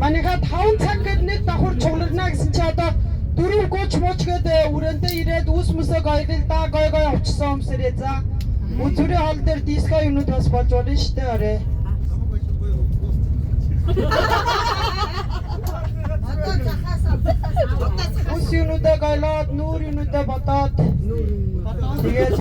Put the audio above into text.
Манайха 5 цаг гээд нэг давхар чугларна гэсэн чи одоо 4:30 мууч гээд үрээндээ ирээд үс мөсөө гоёлол да гой гой авчсан өмсөрөө за. Үзүрийн хоол дээр диско юмнууд бас болж болно шүү дээ орой. Үс юмнуудаа гоёлоод нүүр юмнуудаа бодоод тэгээд